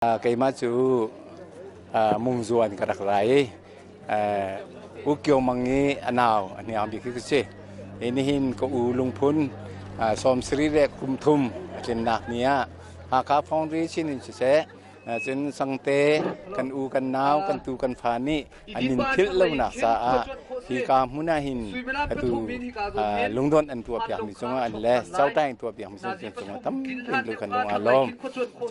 Keimah cu mungzuan ka rak ra i U Kio Mang i a nau a hniang bik hi ka si. Hi nihin ka u lungphun 70 le kum thum a tlinnak ni ah Hakha Foundry sin in siseh, cun Sangte kan u kan nau kan tu kan fa nih an min philh lonak caah hika hmun ah hin atu lungdonh an tuahpiakmi cungah an le cotaing tuahpiakmi cungah tampi in kan lung aa lawm.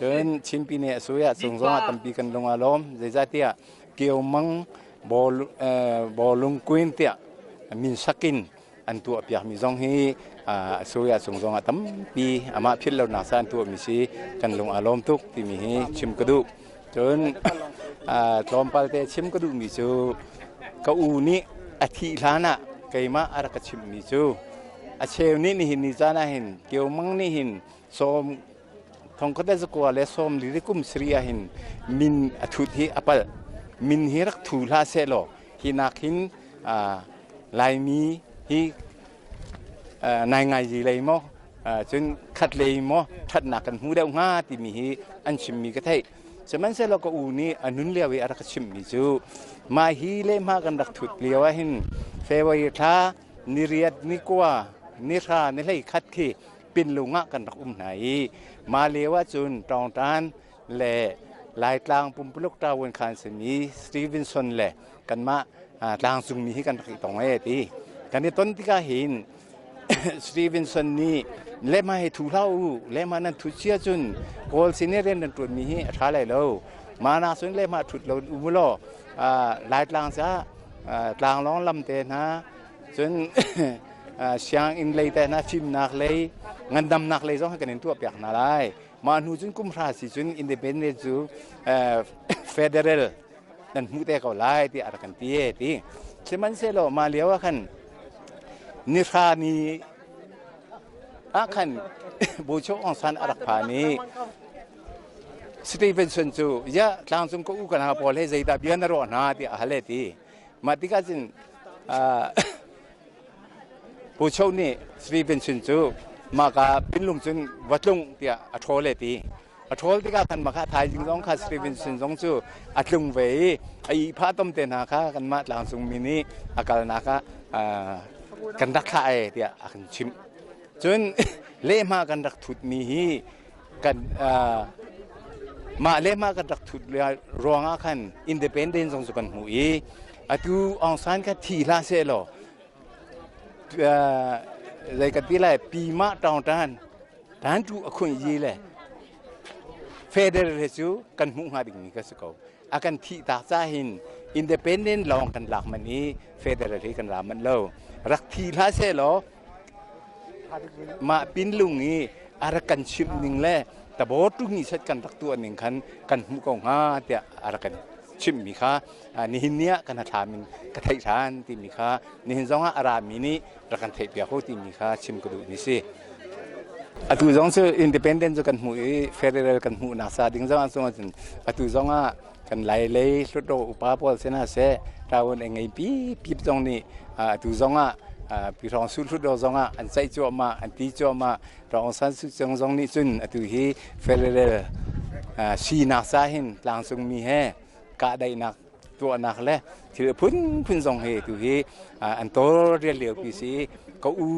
Cun Chinpi nih a sui ah cung zongah tampi kan lung aa lawm. Zeicahtiah Kiomang bawlung kuin tiah min sakin an tuahpiakmi zong hi a sui ah cung zongah tampi amah philh lonak ca an tuahmi si kan lung aa lawm tuk timi hi chim ka duh. Cun tlawmpal te chim ka duhmi cu ka u nih a thih hlan ah keimah a rak ka chimhmi cu a cheu nih nihin ni caan ah hin Kio Mang nih hin sawm thongkhat le zakua le sawm li kum sari ah hin min a thut hi a palh. Min hi rak thu hlah seh law hi nak hin Laimi hi nai ngai zi lei maw cun khat lei maw ṭhatnak kan hmu deuh hnga timi hi an chimmi ka theih. Sihmanhsehlaw ka u nih a nun lio i a rak ka chimhmi cu mah hi le hma kan rak thut lio ah hin February thla ni riat ni kua ni hra ni hlei khat khi Pinlung ah kan rak um hna i mah lio ah cun Tawngtan le Laitlang pumpuluk ṭavuan khan simi Stevenson le kanmah tlangcungmi hi kan rak i tong ee ti. Kan i ton tikah hin Stevenson nih lehmah hi thu hlah u, lehmah nan thut sia cun Kawl sin i rian nan ṭuanmi hi a ṭha lai lo. Mah nak cun lehmah ṭhut lo um u law Laitlang caah tlanglawng lam te hna cun sianginn lei te hna fimnak lei ngandamnak lei zong hi kan in tuahpiak hna lai. Mah hnu cun kum hra si cun independent cu federal nan hmuh te ko lai tiah a rak kan ti e ti. Sihmanhsehlaw mah lio ah khan nihra ni ah khan Buchok Aung San a rak phan i Stephenson cu ya tlangcung ka u ka hna pawl he zeidah bia na ruah hna tiah a hal e ti. Mah tikah cun Pu Cho nih Stephenson cu mahka pinlung cun va tlung tiah a ṭhawl e ti. A ṭhawl tikah khan mah kha thaizing zong kha Stevenson zong cu a tlung ve i a ihphah tom te hna kha kanmah tlangcungmi nih a kalnak ah kan rak thlah e tiah a kan chimh. Cun lehhmah kan rak thutmi hi kan mah lehhmah kan rak thut ruangah khan independence zong cu kan hmuh i atu Aung San kha thi hlah seh law zei kan ti lai pi mah ṭawng ṭan Tantu a khunh yi le federal he cu kan hmuh hnga dingmi ka si ko. A kan thih tak ca hin independent lawng kan lak man i federal hi kan ra manh lo. Rak thi hlah seh law mah pinlung i a rak kan chimh ning le tabor tu ni set kan rak tuah ning khan kan hmuh ko hnga tiah a rak kan chimhmi kha nihin ni ah kan hnathlam in ka theih ṭhan timi kha nihin zong ah a rami nih rak kan theihpiak u timi kha chim ka duhmi si. Atu zong cu independent cu kan hmuh i federal kan hmuhnak sa ding zong ah cun atu zong ah kan lai lei hlutro upa pawl sina seh ṭawun ngei pi pip zong nih atu zong ah Pi Hrawng Su hlutro zong ah an ceih cuahmah an ti cuahmah Aung San Suu Kyi zong nih cun atu hi federal sinak ca hin tlangcungmi he kahdaihnak tuahnak le thil phunphun zong hi tu hi an tawlrel lio pi si ka u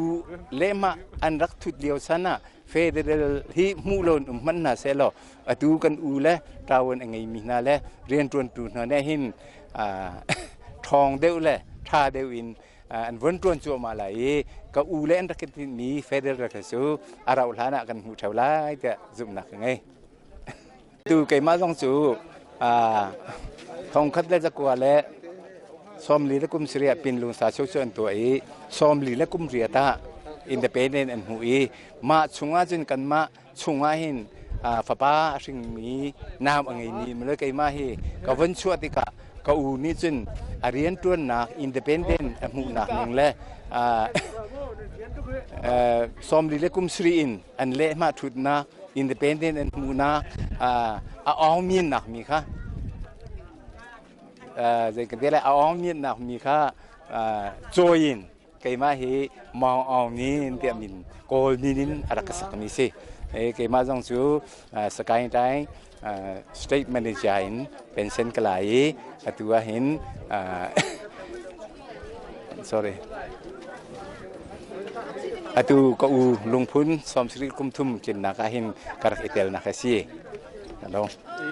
lehmah an rak thut lio san ah federal hi hmuh lo um hmanh hna seh law atu kan u le ṭawan a ngeimi hna le rianṭuantu hna nih hin ṭhawng deuh le ṭha deuh in an vun ṭuan cuahmah lai i ka u le an rak mi federal cu a rauh hlan ah kan hmuh ṭheo lai tiah zumhnak ka ngei. Tu keimah zong cu thongkhat le zakua le sawmli le kum sarih pinlung sa cu an tuah i sawmli le kum riat ah independent an hmuh i mah chungah cun kanmah chungah hin fapa a hringmi nam a ngeimi male keimah hi ka von chuah tikah ka u nih cun a rianṭuannak independent a hmuhnak ning le sawmli le kum sarih in an lehhmah ṭhutnak independent an hmuhnak a awngmiannak mi kha zei kan ti lai a awngmiannak mi kha cawi in keimah hi Maung Aung Min tiah min Kawl min in a rak ka sakmi si. Keimah zong cu Sagaing Taing State Manager in pension ka la i atu ah hin, sorry, atu ka u lungphun 30 kum thum tlinnak ah hin ka rak i telnak a si. Hello.